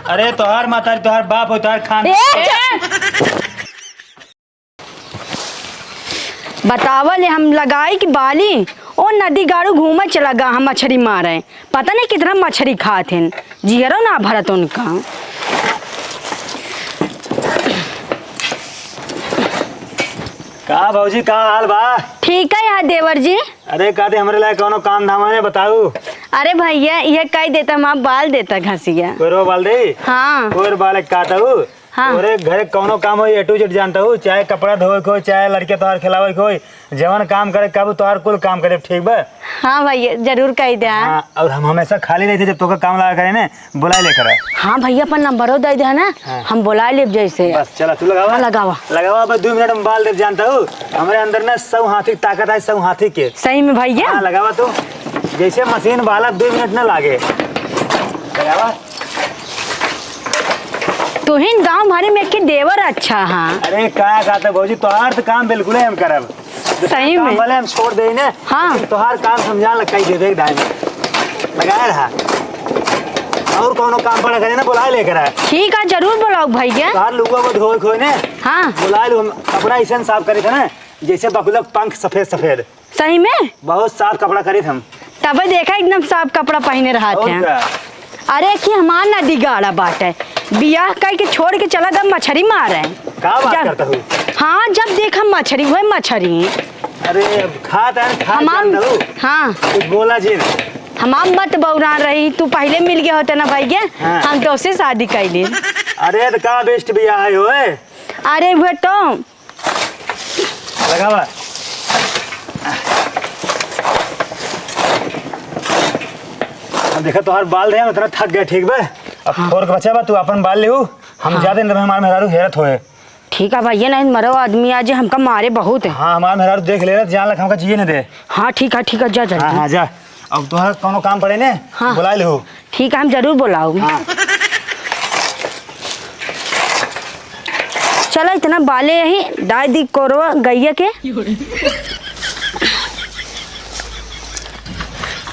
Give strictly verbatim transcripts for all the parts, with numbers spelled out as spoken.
अरे तोहार महतारी, तोहार बाप हो, तोहार खान। ए, चुप! बतावा ले हम लगाई कि बाली, ओ नदी गाड़ू घूमे चला गा हम मछरी मारे। पता नहीं कितना मछरी खात हैं, जियरो ना भरत उनका। का भौजी, का हाल बा? ठीक है यार देवर जी। अरे का दे, हमरे लायक कौनो काम धाम है, बताऊ। अरे भैया, ये कह देता, हम आप बाल देता घसिया। कोयरो बाल दे? हाँ। कोयर बाल एक कहता हूँ। हाँ। तोरे घरे कौनो काम हो, A to Z जानता हूँ, चाहे कपड़ा धोए के हो, चाहे लड़के तोहार खिलावे के हो, जवन काम करे, कब तोहार कुल काम करे, ठीक बा? हाँ भैया, जरूर कह दे। हाँ, और हम हमेशा खाली रहते, जब तोका काम लगा करे ने, बुलाए लेकर आ। हाँ भैया, अपन नंबरो दे दे ना, हाँ। हम बुलाए लेब जैसे। बस, चला, तू लगावा। हाँ, लगावा। लगावा, बस दो मिनट में बाल देब, जानता हूँ, हमरे अंदर ना सौ हाथी की ताकत है, सौ हाथी के। सही में भैया? हाँ, लगावा तू। जैसे मशीन वाला दो मिनट ना लागे। लगावा। तुहिन गाँव भरे में के देवर अच्छा हाँ। अरे, का कहते भौजी, तोहार तो काम बिल्कुल ही हम करब। सही काम में? भले हम छोड़ देई ने, हाँ। लेकिन तोहार काम समझा लग कहीं दे दे दाई में। लगाए रहा। और कौनो काम पड़ा करे ना, बुलाए लेकर आए। ठीक है, जरूर बुलाओ भैया। तोहार लुआ वो धोए खोए ने। हाँ। बुलाए लो, हम कपड़ा ऐसे साफ करे थे ना, जैसे बकुलक पंख सफेद सफेद। सही में? बहुत साफ कपड़ा करीत हम। तबे देखा एकदम साफ कपड़ा पहिने रहत और हैं। का? अरे कि हमार नदी गाड़ा बाटे, बियाह कई के छोड़ के चला गए मछरी मारे। का बात जब, करता हूँ? हाँ, जब देखा मछरी, वही मछरी। अरे अब खात है, खात हमार, जानता हूँ। हाँ। कुछ बोला जी ना। हमार मत बौरा रही, तू पहले मिल गया होता ना भाई के, हाँ। हम तो से शादी कैली। अरे तो का बेस्ट बियाह है ओए? अरे वो तो लगावा। अब देखा, तोहार बाल रहे, उतना थक गए, ठीक बा? अब हाँ। थोड़ के बचा बा, तू अपन बाल लेहू, हम हाँ। जाते नहीं तो हमारे मेहरारू हेरत होए। ठीक है भैया, नहीं मरो आदमी आज हमका मारे बहुत है। हाँ, हमारे मेहरारू देख ले रहे, जान लग हमका जिए न दे। हाँ, ठीक है, ठीक है, जा जल्दी। हाँ, हाँ, जा। अब तोहार कौनो काम पड़े ने, हाँ। बुला लेहू। ठीक है, हम जरूर बुलाऊ। हाँ। चला, इतना बाले यही डाल दी कोरवा गैया के।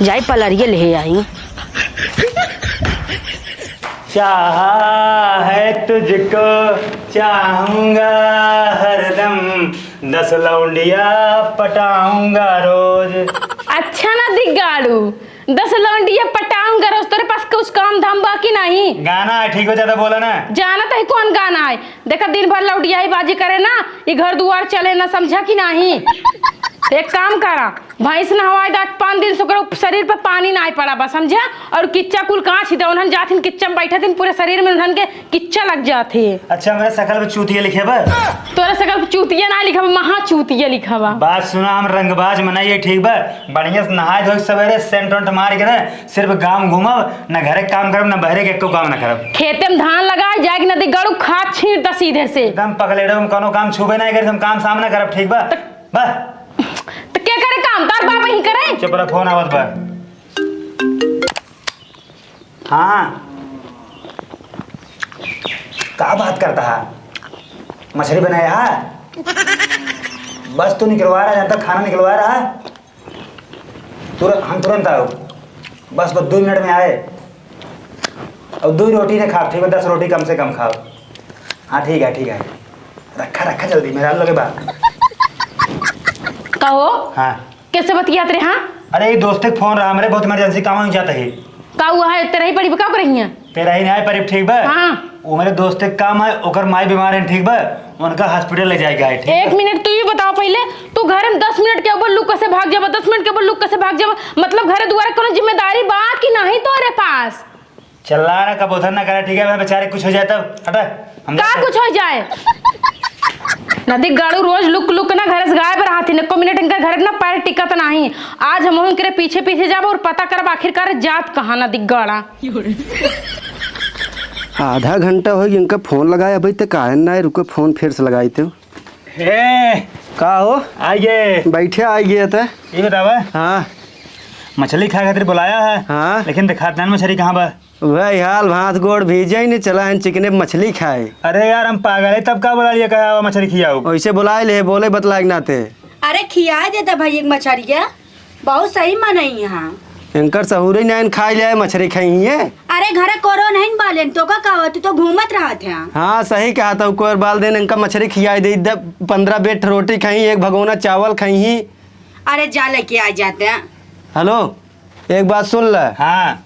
जाई पलरिया ले आई। चाहा है तुझको, चाहूंगा हरदम, दस लौंडिया पटाऊंगा रोज। अच्छा ना दिग्गाड़ू, दस लौंडिया पटाऊंगा रोज, तोरे पास कुछ काम धाम बा कि नहीं? गाना है, ठीक हो, ज्यादा बोला ना। जानत है कौन गाना है? देखा, दिन भर लौंडियाई बाजी करे ना, ई घर दुआर चले ना, समझा कि नहीं? एक काम करा, भैंस नहवाए दा, पाँच दिन से ओकरे शरीर पे पानी नाहीं पड़ा बा, समझा? और किच्चा कुल कांच ही दे, उन्हन जाथिन किच्चा में बैठे दिन, पूरे शरीर में उन्हन के किच्चा लग जात है। अच्छा, मेरे शकल पे चूतिया लिखे बा? तोरे शकल पे चूतिया ना लिखा बा, महा चूतिया लिखा बा। बात सुना, हम रंगबाज मनई है, ठीक बा? बढ़िया से नहाए धोए के सवेरे सेंट वेंट मार के ना, सिर्फ गांव घूमब, ना घरे के काम करब, ना बहरे के एको काम ना करब। खेते में धान लगा, जाए के नदी गड़ू, खाद छींट द सीधे से। एकदम पगलेड़ो, हम कोनो काम छूबे नहीं करी, हम काम सामना करब, ठीक बा? बस। तो क्या करे काम? तार बाप ही करे? चुप रह, फोन आवत बा। हाँ, हाँ। का बात करता है? मछली बनाया है? बस तू निकलवा रहा, जब तक खाना निकलवा रहा है। तुर-, हम तुरंत आओ। बस, बस दो मिनट में आए। और दो रोटी ने खाओ, ठीक है? दस रोटी कम से कम खाओ। हाँ, ठीक है, ठीक है। रखा, रखा जल्दी, मेरा लगे बा। कहो। हाँ। कैसे बतियात रहे, हाँ? अरे, ये दोस्त के फोन रहा हमरे, बहुत इमरजेंसी काम हो जाता है। का हुआ है? तेरा ही पड़ी, का कर रही है? तेरा ही नहीं पड़ी, ठीक बा? हाँ। वो मेरे दोस्त के काम है, ओकर माई बीमार है, ठीक बा? उनका हॉस्पिटल ले जाएगा है, ठीक एक बा? मिनट, तू ही बताओ पहले, तू घर में दस मिनट के ऊपर लुक कैसे भाग जाबा, दस मिनट के ऊपर लुक कैसे भाग जाबा? मतलब, घर दुआरे कोनो जिम्मेदारी बा कि नहीं तोरे पास? चिल्ला ना, कबूतर ना करे, ठीक है? मैं बेचारे कुछ हो जाए तब, हटा, हम का जाते हैं। कुछ हो जाए? नदी गाड़ू रोज लुक लुक ना घर से गायब रहत ही, एको मिनट इनकर घर ना पैर टिकत नाही। आज हम उनकरे पीछे पीछे जाब और पता करब आखिरकार जात कहाँ नदी गाड़ा। आधा घंटा हो गया इनका फोन लगाए, अभी तक आए ना, रुको फोन फिर से लगाई तो। हे, का हो? आइए। बैठे आइए त। ये बतावा। हाँ। मछली खाए खातिर बुलाया है। हाँ। लेकिन दिखात नहीं मछली कहाँ बा? वही हाल, भात गोड़ भीजे ही नहीं, चला है चिकने मछली खाए। अरे यार, हम पागल है, तब का बुला लिया, कहा मछली खियाओ? वैसे बुलाए ले, बोले बतलाए के नाते। अरे खियाए देता भाई एक मछरिया, बहुत सही मन है यहाँ। इनकर सहूरे नहीं, खाई ले मछली खाई है। अरे घरे कोरो नहीं बालेन, तोका का हुआ, तू तो घूमत रहत है। हाँ, सही कहा था, कोर बाल देन, इनका मछरी खियाई दे, द-, पन्द्रह बेट रोटी खाई, एक भगोना चावल खाई ही। अरे जा लेके आ जाते हैं। हेलो, एक बात सुन ले। हाँ।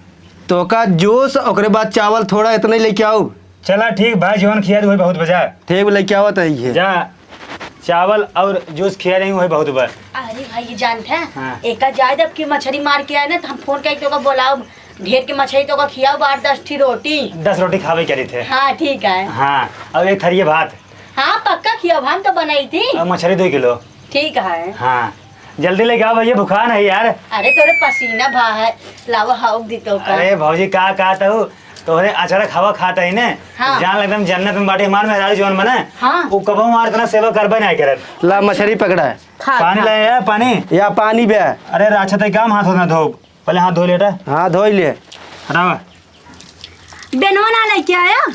तोका जूस, ओकरे बाद चावल थोड़ा इतना ही लेके आओ। चला ठीक भाई, जौन खिया दे वही बहुत बजा। ठीक, लेके आवत है ये। जा, चावल और जूस खिया रही वही बहुत बा। अरे भाई, ये जानत है, हाँ। एका जाए दे, अब की मछरी मार के आए ना, तो हम फोन करके तोका बोलाओ, ढेर के मछरी तोका खियाओ, बार दस ठी रोटी। दस रोटी खावे के रही थे। हाँ, ठीक है। हाँ, और एक थरिये भात। हाँ, पक्का खियाओ, हम तो बनाई थी। और मछरी दो किलो। ठीक है। हाँ, जल्दी लेके आओ भैया, भुखान है यार। अरे तोरे पसीना बहा है, लावा हाउक दी तोका। अरे भौजी, का कहत हूँ, तोहरे अचानक हवा खात ही ने, हाँ। जान एकदम जन्नत में बाटे हमार मेहरारू जवन बने। हाँ। वो कबहू हमार इतना सेवा करबे नहीं करत। ला मछरी पकड़ा है। खा, पानी खा। लाए है, पानी? या पानी बे। अरे राछा, तई काम हाथ होना धो, पहले हाथ धो लेटा। हाँ, धोई ले। हटावा। बेनवा ना लेके आया?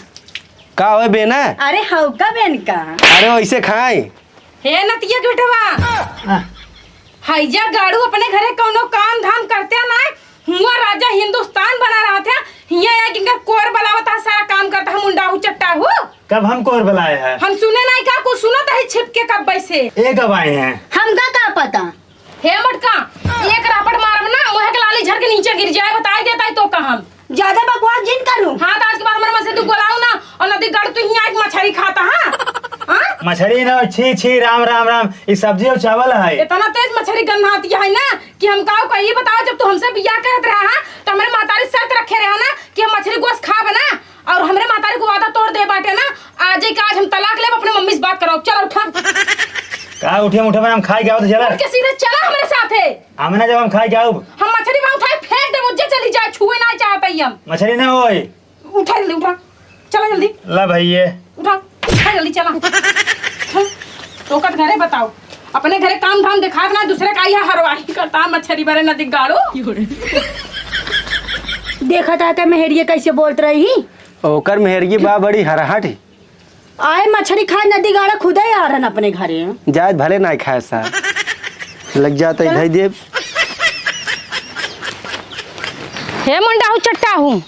का होए बेना? अरे हौका बेन का। अरे वैसे खाए। हे नतिया के बेटवा। हाँ। हैजा गाड़ू अपने घरे कौनो काम धाम करते ना, हुआ राजा हिंदुस्तान बना रहत है, हिया आके इनकर कोर बलावत है, सारा काम करत है, मुंडाहू चट्टाहू। कब हम कोर बलाए हैं? हम सुने नहीं का, कुछ सुनत है छिप के कब से। ए कब आए हैं? हमका का पता? हे मटका, एक रापट मारब ना, मुँह के लाली झर के नीचे गिर जाए, बताई देता है तोका हम। ज्यादा बकवास जिन करू। हाँ, तो आज के बाद हमारे मन से तू बोलाऊ ना, और नदी गाड़ू तू हिया एक मछरी खाता, हाँ? हाँ? मछरी ना, छी, छी, राम, राम, राम, ई सब्जी और चावल है। इतना तेज मछरी गन्हाती है ना, कि हम काऊ कही बताओ, जब तू हमसे बियाह करत रहा, हाँ, तो हमरे महतारी शर्त रखे रहा ना कि हम मछरी गोश्त खाब ना, और हमरे महतारी को वादा तोड़ दे बाटे ना, आज ही का आज हम तलाक लेब, अपने मम्मी से बात कराओ। चलो उठा। का उठे, उठे में हम खाए के आवत, चला। उठ के सीधे चला हमरे साथे। हम ना जब हम खाए के आउब। हम मछरी वहाँ उठाए फेंक देब, उज्जे चली जाए, छुए ना चाहत ही हम। मछरी ना होई। उठा जल्दी, उठा। चला जल्दी। ला भाई ये। उठा, उठा जल्दी, चला। हम्म, तोकत घरे बताओ। अपने घरे काम धाम दिखात ना, दूसरे का यहाँ हरवाही करता, मछरी बरे नदी गाड़ू। देखत है ते मेहरिये कैसे बोलत रही। ओकर मेहरिये बा बड़ी हरहट। आए मछरी खाए नदी गाड़ा खुदे आ रहन अपने घरे। जाए भले ना खाए सा। लग जाता है चला। धई देब। हे मुंडाहू चट्टाहू,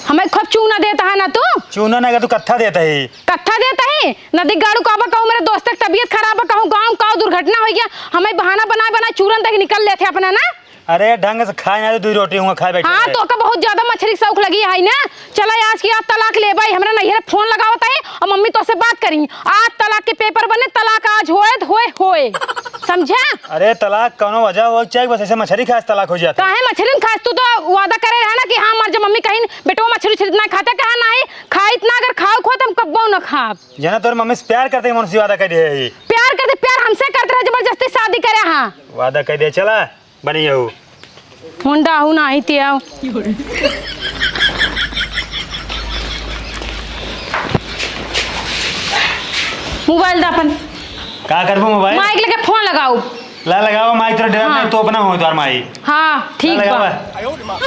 हमें खूब चूना देता है ना तू? चूना ना, तू कत्था देता है। कत्था देता है? नदी गाड़ू कहबा कहूँ मेरे दोस्त के तबीयत खराब है, कहूँ गाँव का दुर्घटना हो गया, हमें बहाना बनाए बनाए चूरन तक निकल लेते अपना ना। अरे ढंग से खाए ना, तो दुई रोटी हुआ खाए बैठे हाँ, रहे। तोका बहुत ज्यादा मछरी के शौक लगी है ना। चला आज की आज तलाक लेबा, हमरा नैहरे फोन लगावत है और मम्मी तोसे बात करी। आज तलाक के पेपर बने, तलाक आज होए, होए, होए। समझा? अरे तलाक कौनो वजह हो चाहे, बस ऐसे मछरी खाए से तलाक हो जाता है। काहे मछरी खाए? तू तो वादा करे रहा ना कि हाँ, मर जा। मम्मी कहीं बेटवा मछरी उछरी ना खाते, कहा नहीं खाइत ना, अगर खाओ खो तो हम कब्बो ना खाब। जना तोर मम्मी से प्यार करते ही मन से वादा कर दे है। प्यार करते, प्यार हमसे करते रहे, जबरदस्ती शादी करे हाँ। वादा कर दे, चला। बनी जाऊ। मुंडा हूँ ना आई ते आओ। मोबाइल दा अपन। का करबो मोबाइल? माइक लेके फोन लगाओ। ला लगावा माइक, तोरा डर हाँ। नहीं, तो अपना हो तोर माई। हाँ, ठीक ला बा। लगावा।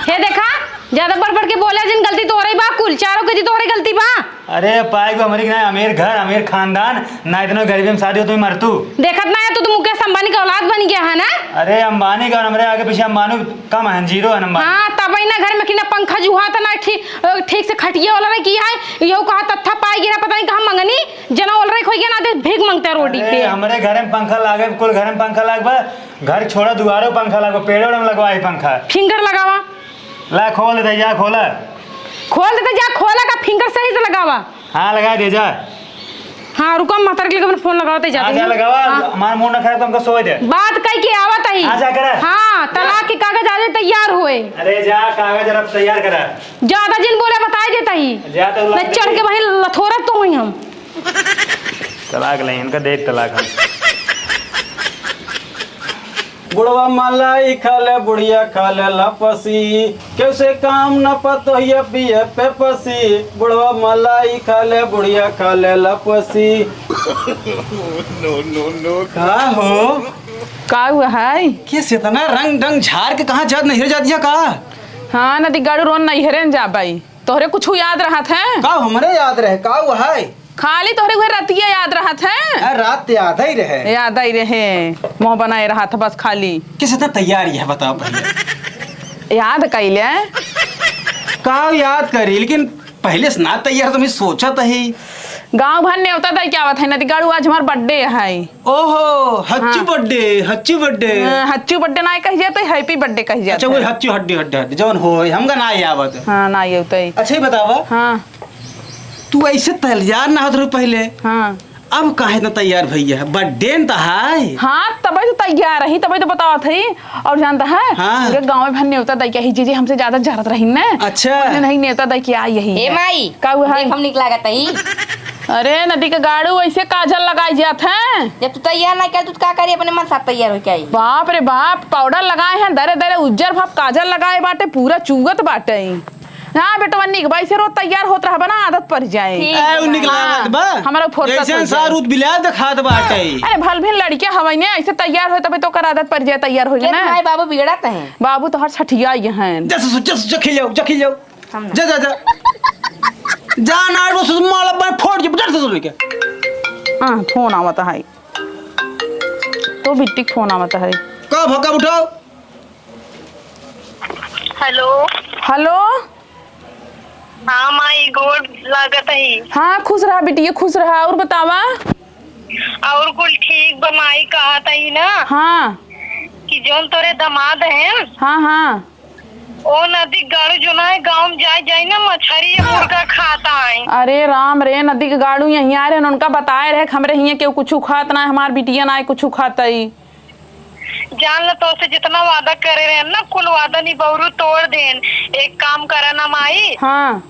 हे देखा, ज्यादा बढ़ बढ़ के बोले जिन, गलती तोहरे बा, कुल चारों के जी तोहरे गलती बा। अरे पाई को अमीर ना, अमीर घर, अमीर खानदान, ना इतना गरीबी में शादी हो तो मर तू। देखत ना है तू तो मुकेश अंबानी का औलाद बन गया है ना। अरे अंबानी का, हमरे आगे पीछे अंबानी कम है, जीरो है अंबानी। हाँ, तब ही ना घर में कि ना पंखा जुहा था ना ठीक, ठीक से खटिया वाला नहीं की है, यो कहा तत्था पाई गिरा पता नहीं कहाँ मंगनी, जना ओलरे खोई गया ना दे भीख मंगता है रोटी अरे, पे। हमरे घर में पंखा लागे, कुल घर में पंखा लाग बा, घर छोड़ा दुआरे पंखा लाग बा, पेड़ों में लगवाई पंखा। फिंगर लगावा। ला खोल दे जा, खोला। खोल देते जा, खोला का फिंगर सही से लगावा। हाँ, लगा दे जा। हाँ, रुको, हम महतारी के लगे अपन फोन लगावत ही जाते हाँ, जा हैं। लगावा, हाँ। हमारा मूड ना खराब, हमको सोए दे। बात कही के आवत ही। हाँ, जा करा। हाँ, जा। तलाक के कागज आज तैयार हुए। अरे जा, कागज अब तैयार करा। ज्यादा जिन बोले, बताई देता ही। जा तो मैं लग चढ़ के वहीं लथोरत तो हुई हम। तलाक ले, इनका देख तलाक हम। बुढ़वा मलाई खा ले, बुढ़िया खा ले लपसी, कैसे काम न पतोहिया पिए पेपसी। बुढ़वा मलाई खा ले, बुढ़िया खा ले लपसी। No, no, no। का हो? का हुआ है? किस इतना रंग डंग झाड़ के कहाँ जात, नैहर जात या का? हाँ, नदी गाड़ू रोन नैहरे न जा पाई। तोहरे कुछ याद रहत है? का हमरे याद रहे? का हुआ है? खाली तोहरे उहे रतिया याद रहत है? आ, रात याद ही रहे। याद ही रहे, मुँह बनाए रहत है बस खाली। किस इतना तैयार ही है, बताओ पहले। याद कैले? का याद करी, लेकिन पहिले से ना तैयार, तो मैं सोचत ही। गाँव भर नेवता दइ के आवत है, नदी गाड़ू, आज हमार birthday है। ओहो, हच्ची हाँ। Birthday, हच्ची birthday। हाँ, हच्ची birthday ना कही जात है, happy birthday कही जात अच्छा, है। वही हच्ची हड्डी, हड्डी, हड्डी, जौन हो, हमका ना आवत। हाँ, ना आवत है। अच्छा, ये बतावा। हाँ। तू ऐसे तैयार ना होत रहू पहिले। हाँ। अब काहे इतना तैयार भइया है? Birthday न त है। हाँ, तबे तो तैयार रही, तबे तो बतावत है। और जानता है, हाँ। पूरे गाँव में भर नेवता दइ के ही जीजी हमसे ज्यादा जरत रही ना। अच्छा। उन्हें नहीं नेवता दइ के आई यही ए है। माई, का हुआ है? देख हम निक लागत है। अरे नदी के गाड़ू, ऐसे काजल लगाई जात है। जब तू तैयार ना कर, तू का करी अपने मन साथ तैयार होके आई? बाप रे बाप, powder लगाए हैं, दरे दरे उज्जर भाप काजल लगाए बाटे, पूरा चुगत बाटे। हाँ बेटवा, निक बा, ऐसे रोज तैयार होत रहबा ना, आदत पड़ जाए। ठीक ए, उ बा। निक लागत बा। हाँ, हमरा फुर्सत ऐसे हो जाए। सारू बिलात खात बाटे। अरे भल भी लड़किया हवई ने, ऐसे तैयार होए तबे तो ओकर आदत पड़ जाए, तैयार होए के ना। तुम्हारे बाबू बिगड़त हैं? बाबू तो हर छठिया ही हैं। जा ससुर, जा ससुर, जा खिल जाओ, जा खिल जाओ। हम ना। जा, जा, जा। जा ना, वो ससुर माला बा फोड़ के, जा ससुर के। हाँ, फोन आवत है। तो बिट्टी के फोन आवत है। का भक्का उठाओ? हेलो। हेलो। हाँ माई, गोड़ लागत ही। हाँ, खुश रहा बिटिया, खुश रहा। और बतावा? और कुल ठीक बा माई, कहत ही ना। हाँ। कि जौन तोरे दामाद हैं, हाँ, हाँ। ओ नदी गाड़ू जो ना है, गाँव में जाए जाए ना, मछरी या मुर्गा खाता है। अरे राम रे, नदी के गाड़ू यहीं आए रहे, उनका बताए रहे कि हमरे हियाँ केहू कुछ खात ना है, हमार बिटिया ना है कुछ खात है। जान ल, तोसे जितना वादा करे रहे ना, कुल वादा निबौरू तोड़ देन। एक काम करा ना माई, हाँ।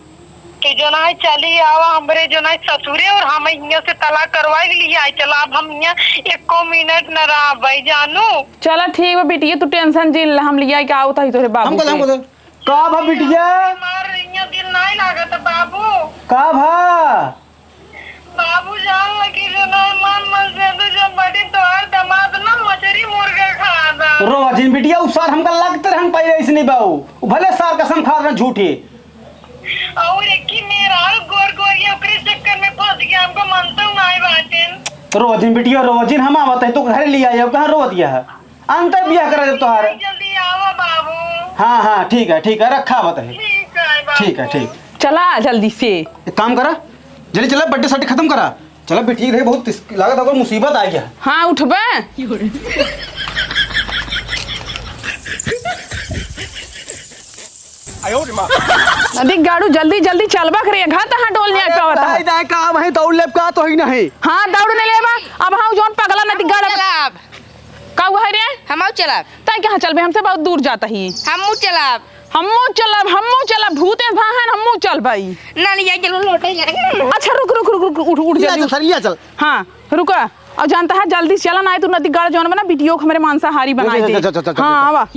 तू जो ना है चली आवा हमरे जो ना है ससुरे, और हम हियाँ से तलाक करवा के लिए आई चला। अब हम हियाँ एको मिनट न रहबै जानू। चला ठीक बा बिटिया, तू tension जिन ला, हम लिया के आवत ही तोहरे बाबू हमको, के। हमको दे। का भा बिटिया? हमार हियाँ दिल नहीं लागत बाबू। का भा? बाबू जान लगी जो ना मन मन से तो जब बड़ी तोहार दामाद ना मछरी मुर्गा खा दा। रोवा जिन बिटिया, उ सार हमका लगते रहन पहिले ऐसे नहीं बाऊ। उ भले सार कसम खा रहन झूठी। और एक ही मेरा गोर गोरिया ओकरे चक्कर में फंस गया, हमको मानता हूँ माई बातें। रोवा जिन बिटिया, रोवा जिन, हम आवत है तो घर ले आए, कहाँ रोवा दिया है? अंतर बियाह करा जब तोहार। जल्दी आवा बाबू। हाँ, हाँ, ठीक है, ठीक है, रखा आवत है। ठीक है बाबू। ठीक है, ठीक। चला जल्दी से। एक काम करा, जल्दी चला, birthday साटी खत्म करा। चला बेटी, रे बहुत तिस-, लागत होगा मुसीबत आ गया। हाँ, उठबे। अरे गाड़ू, जल्दी जल्दी चलबा करे, घर तहाँ डोल नहीं अरे पावत है। दाई, दाई, का वहीं दौड़ लेब का तो ही नहीं। हाँ, दौड़ नहीं लेबा। अब हाँ, जौन पगला नदी गाड़ा। चलब। का हुआ है रे? हम आउ चलब। तै कहाँ चलबे? हमसे बहुत दूर जाता ही। हमहू चलब। हमहू चलब, हमहू चलब। भूत है भाहन, हमहू चलबई। ना, नहीं, ये चलो, लोटे जाएंगे। अच्छा, रुक, रुक, रुक, रुक, उठ, उठ, लिया जल्दी चल, उठ। सर, लिया चल। हाँ, रुका। और जानता है, जल्दी चला, ना है तू नदी गाड़ जौन बना, बिटिया के हमरे मांसाहारी बनाई दे। जा, जा, जा, जा, जा, हाँ, जा। आवा।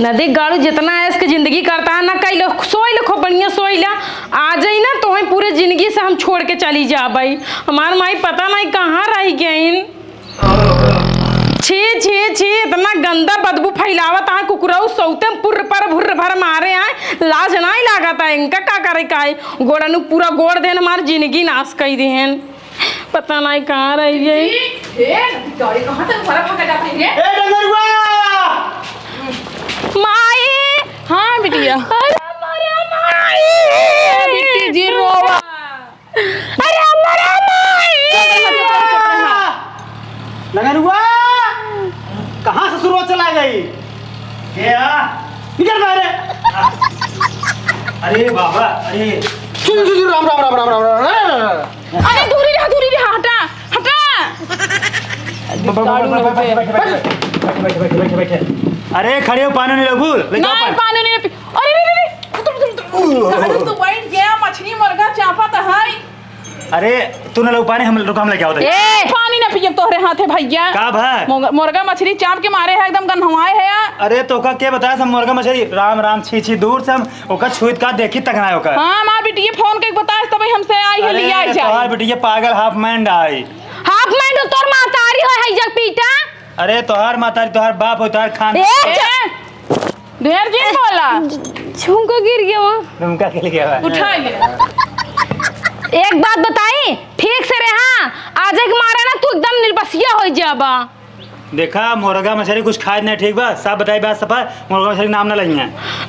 नदी गाड़ू जितना ऐश के जिंदगी करता है ना, कई लोग सोई ले, खूब बढ़िया सोई ले। आ जाई ना, तो वहीं पूरे जिंदगी से हम छोड़ के चली जाबई। हमार माई पता नहीं कहाँ रह गईन। छी, छी, छी, इतना गंदा बदबू फैलावत है, कुकुरऊ सौते पुर्र पर भुर्र भर मारे हैं, लाज नहीं लागत है, इनका का करे का है? गोड़नु पूरा गोड़ देन, हमार जिंदगी नाश कई देहन। पता नहीं कहाँ रह गई। ए, गाड़ी कहाँ तक भरा भागा जाता है ये? ए, डंगरुआ! माई! हाँ, बिटिया। अरे, हमारे माई! ए, बिट्टी जी, रोवा। अरे, हमारे माई! डंगरुआ! कहाँ ससुरवा चला गई? क्या? निकल बाहर। अरे बाबा, अरे। सुन, सुन, सुन, राम, राम, राम। अरे दूरी रहा, दूरी रहा, हटा, हटा। ब-, ब-, ब-, ब-, ब-, बैठे, बैठे, बैठे, बैठे, बैठे, बैठे, बैठे। अरे खड़े हो, पानी नहीं लगू, ले जाओ नहीं, पानी। पानी नहीं पी-, अरे, अरे, अरे, रुक, रुक, रुक, रुक। गाड़ी तो बैठ गया, मछली मुर्गा चापत है। अरे तू न लो पानी, हम रुक, हम लेके आओ। ए! पानी ना पियब तोहरे हाथे भैया। का भा? मोग-, मुर्गा मछली चाप के मारे है, एकदम गन्हवाए है। अरे तोका के बताए सब मुर्गा मछली? राम राम, छी छी, दूर से हम ओकर छुइत का देखी तक ना ओकर। हाँ, हमार बिटिया फोन के बताए तबे हमसे आई है, अरे, लिया जाए। तोहार बिटिया पागल half mind आई। Half mind तोर महतारी हो है जग पीटा। अरे तोहार महतारी, तोहार बाप हो, तोहार खान। ए, ए, ढेर जिन बोला। झुमका गिर गया वहाँ। झुमका गिर गया वहाँ। उठा ले। एक बात बताई, ठीक से रहा, आज एक मारा ना तू एकदम निर्बसिया हो जाबा। देखा, मुर्गा मछरी कुछ खाए नहीं, ठीक बा? सब बताई बात सफा, मुर्गा मछरी नाम ना लइहें।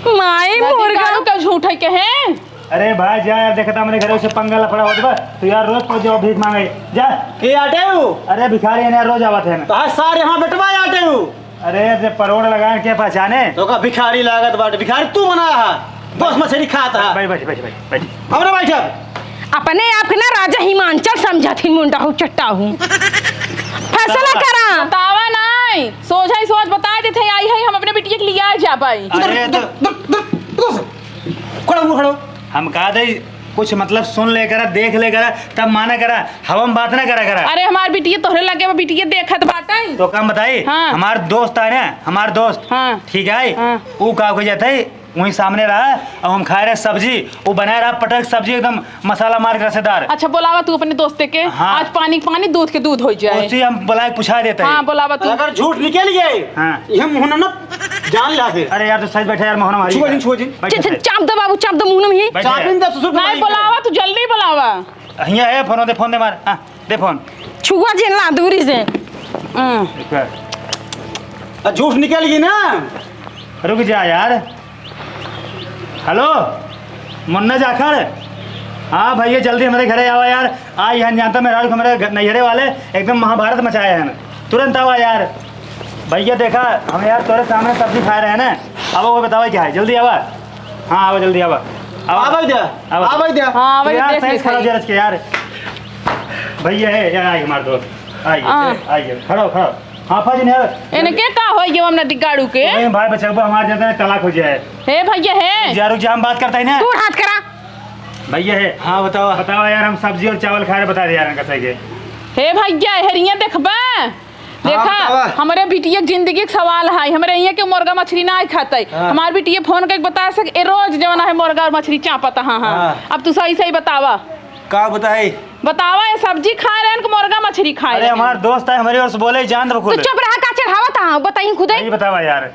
माई, दादी, मुर्गा। दारू का झूठ है के हैं? अरे भाई, जा यार, देखता हमरे घरे से पंगा लफड़ा होत बा, तो यार रोज पहुंच जाओ भीख मांगे, जा। के आटे हूँ? अरे भिखारी है ना, रोज आवत है ना। तो हर सारे हमार बेटवा आटे हूँ। अरे, जे परोड़ लगाए के पहचाने? तो का भिखारी लागत बाटे, भिखारी तू बना है, बस मछली खात है। बैठ, बैठ, बैठ, बैठ, बैठ। हमरे बैठब। अपने आप के ना राजा हिमांचल समझत ही, मुंडा हूँ, चट्टा हूँ। फैसला करा। बतावा नाई, सोझा ही सोच बताए देते, आई है, हम अपने बिटिया के लिए आ जा भाई। अरे तो खड़ा हो, खड़ा हो। हम कहा थे, कुछ मतलब सुन ले करा, देख ले करा, तब माना करा, हवा में बात ना करा करा। अरे हमार बिटिया तोहरे लगे बा, बिटिया देखत बाटे। तो काम बताई, हाँ। हमार दोस्त आए ना, हमार दोस्त, हाँ। ठीक है, हाँ। ऊ का हो जाता है, वहीं सामने रहा, और हम खाए रहे सब्जी, वो बनाए रहा पटक सब्जी एकदम मसाला मार के रसेदार। अच्छा, बोलावा तू अपने दोस्ते के, हाँ। आज पानी के पानी, दूध के दूध हो जाए। उसी हम बुला के पूछा देते हैं। हाँ, बोलावा तू। अगर झूठ निकल गए, हाँ। ये मुंह ना जान ला फिर। अरे यार, तो सच बैठा यार, मोहन हमारी छुआ जिन, छुआ जिन। बैठा च-, च-, है। चाप दो बाबू, चाप दो मुंह में ही। बैठा चाप है। इन दे ससुर को नहीं, मारेंगे। बोलावा तू, जल्दी बोलावा। हियाँ है, फोन दे, फोन दे मार। हाँ, दे फोन। छुआ जिन ला दूरी से। हम्म। ठीक है। आ, झूठ निकल गई ना। रुक जा यार। हेलो, मुन्ना जाखड़। हाँ भैया, जल्दी हमरे घरे आवा यार। आ, यहाँ जानता मेहरारू, हमरे घ-, नैहरे वाले एकदम महाभारत मचाए हैं। तुरंत आवा यार। भैया देखा, हम यार तोरे सामने सब्जी खाए रहे ना। अब वो बतावा क्या है, जल्दी आवा। हाँ, आवा, जल्दी आवा। आवा। आवा इधर, आवा। आवा इधर। हाँ, आवा, यार, देख सही ले, खड़ा सही। जरा के यार। भैया है यार, आइए हमारे दोस्त। आइए, हाँ। आइए, खड़ा हो, खड़ा हो। हाँ, फौजी नहीं आवे। इनके का हो ये हमने दिगाड़ू के? अरे भाई, बचकबा हमार जाता है, तलाक हो जाए। हे भैया, हे। जा, रुक जा, हम बात करता है ना। तू हाथ करा। भैया है। हाँ, बताओ। बताओ यार, हम सब्जी और चावल खा रहे, बता दे यार, इनका सही है। हे भैया, हेरिया देखबा? हाँ, देखा, बतावा। हमरे बिटिया के जिंदगी के सवाल है, हमरे यहाँ के मुर्गा मछली ना खाते। हाँ। हमार बिटिया फोन करके बता सक, ए रोज जवन है मुर्गा और मछली चापत, हाँ, हाँ। हाँ। अब तू सही सही बतावा। का बताई? बतावा, ये सब्जी खाए रहन कि मुर्गा मछली खाए अरे, रहन? हमार दोस्त है, हमरे ओर से बोले, जान दे तो बकुल। चुप रहा, का चढ़ावा था, बताई खुदे। सही बतावा यार।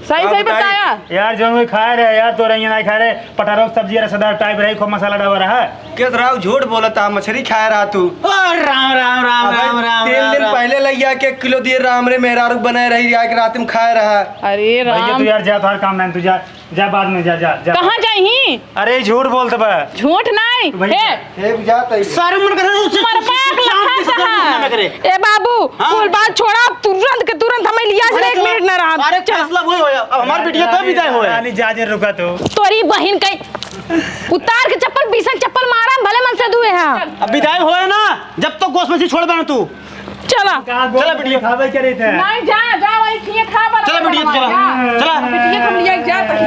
सही, का सही बताई? बताया। यार, जौन कोई खाए रहे यार, तो रही ना खाए रहे, पटारो के सब्जी रसदार टाइप रही, खूब मसाला डाला रहा। के राव झूठ बोलता, मछली खाए रहा तू। ओ, राम, राम, राम, अबे, राम, राम, तीन राम, दिन राम। पहले लइया के एक किलो दिए राम रे, मेहरारू बनाए रही, आके रात में खाए रहा। अरे भैया, राम। तू यार जा, तोहार काम नहीं, तू जा। जा, बाद में जा, जा, जा। कहाँ जाइही? अरे, झूठ बोलत बा। झूठ नहीं। भाई, हे। हे, बुझात है। सारे मन करे, उसे मरपाक शांति से लखा सहा। ना करे। ए बाबू, हाँ। कुल बात छोड़ा, अब तुरंत के तुरंत हमें लिया से अरे, एक चला। मिनट ना रहा। अरे, चला। फैसला वही होया। अब हमार बिटिया तो विदाई होया। रानी, जा जे रुका तो। तोरी बहिन कई उतार के चप्पल, बीसन चप्पल मारा, भले मन से दुए हैं। अब विदाई होया ना, जब तक गोस मछली छोड़ बना तू। चला। कहाँ गोल चला बिटिया। खावे के रही थे? नहीं, जा, जा, वही खिए खा बना चला बिटिया, बना, चला। जा। चला। बिटिया हम लिया जा तनी।